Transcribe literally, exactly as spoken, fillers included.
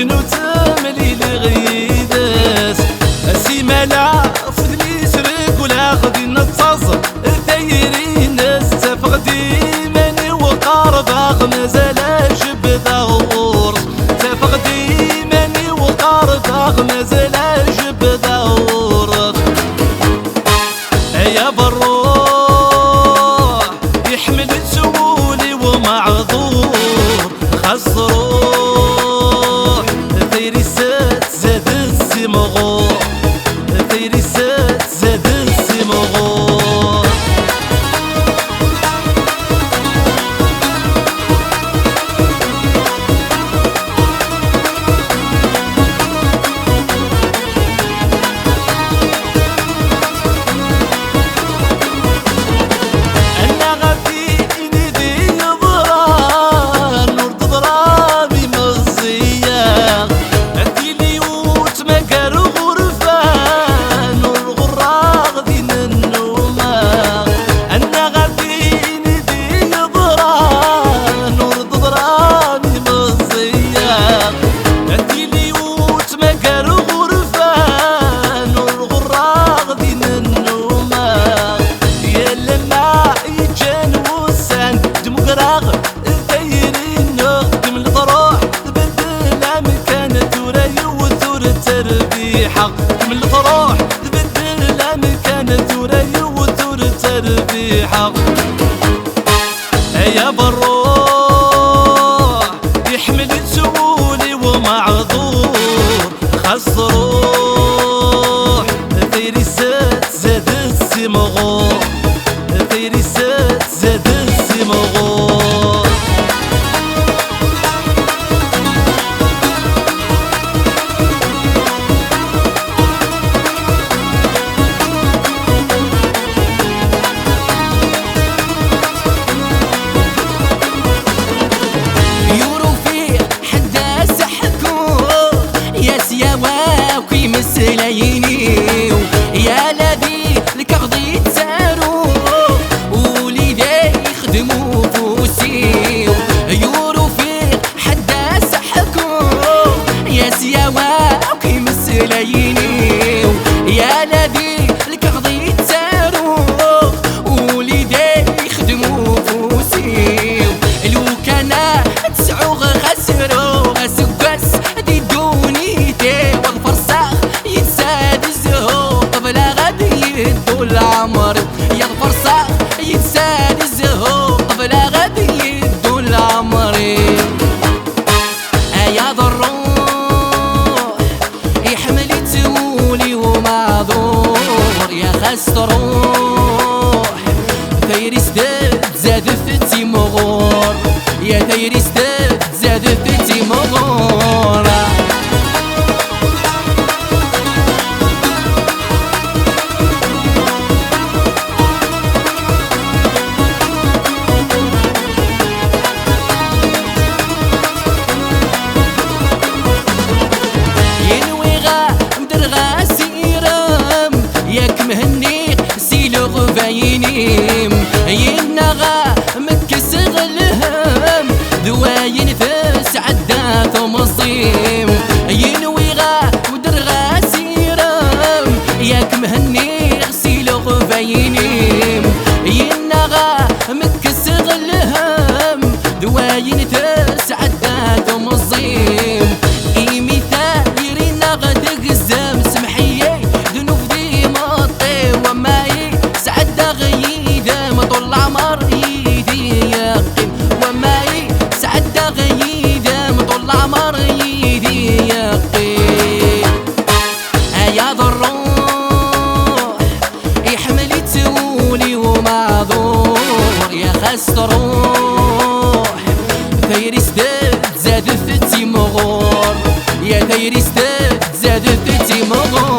Ur ttemlileɣ yid-s. Simmal ɣef udlis reggleɣ, dinna ttaẓ tayri-ines, ttafeɣ dima iman-iw qerbeɣ, mazal jebdeɣ ɣur-s. Ttafeɣ dima iman-iw qerbeɣ, mazal jebdeɣ ɣur-s. Ay aberruḥ, iḥemmel-itt wul-iw meɛḍur, xas truḥ, tayri-s tzad-d s imɣur, tayri-s tzad-d s imɣur. Annaɣ ad d-yini d yeḍran, ur d-teḍra mi meẓẓiyeɣ. Ad tili ur ttmagar ɣurfan, ur ɣurreɣ din nnumeɣ. Annaɣ ad d-yini d yeḍran, ur d-teḍra mi meẓẓiyeɣ. Ad tili ur ttmagar ɣurfan, ur ɣurreɣ din nnumeɣ. Yal ma yeǧǧan wussan, d-mmugreɣ tayri-nneɣ, tkemmel truḥ, tbeddel amkan, tura yiwet ur terbiḥeɣ. Tkemmel truḥ, tbeddel amkan, tura yiwet ur terbiḥeɣ. Ay aberruḥ, iḥemmel-itt wul-iw meɛḍur, xas truḥ, tayri-s tzad-d s imɣur, tayri-s tzad-d s imɣur. Ur ufiɣ ḥedd ad s-ḥkuɣ, yas yawa akk imeslayen-iw. Yal ad d-lkeɣ di ttaruɣ, ul-i d ay ixdem ufus-iw. Ur ufiɣ ḥedd ad s-ḥkuɣ, yas yawa akk imeslayen-iw. Yal ad d-lkeɣ di ttaruɣ, ul-i d ay ixdem ufus-iw. Lukana ad sɛuɣ xas ruɣ aseggas di ddunit-iw, ad ferṣeɣ yid-s ad zhuɣ qbel ad yeddu leɛmer-iw. Ad ferṣeɣ yid-s ad zhuɣ qbel ad yeddu leɛmer-iw. Ay aḍerruḥ, iḥemmel-itt wul-iw meɛḍur, ya xas truḥ, tayri-s tzad-d timɣur, ya tayri-s tzad-d timɣur. Yenwi ɣa mderɣ asirem, yak mhenniɣ si leɣbayen-im. Yenna ɣa mekkes ɣ lhem, d wayen tesɛedda temẓi-m. Yenwi ɣa mderɣ asirem, yak mhenniɣ si leɣbayen-im. Yenna ɣa mekkes ɣ lhem, d wayen tesɛedda temẓi-m. Imi tayri-nneɣ tgezzem, semḥ-iyi d nufdi meṭṭi, wamma i sɛeddaɣ yid-m ṭul leɛmer yid-i yeqqim, wamma i sɛeddaɣ yid-m ṭul leɛmer yid-i yeqqim. Ay aḍerruḥ, iḥemmel-itt wul-iw meɛḍur, ya xas truḥ, tayri-s tzad-d timɣur, ya tayri-s tzad-d timɣur.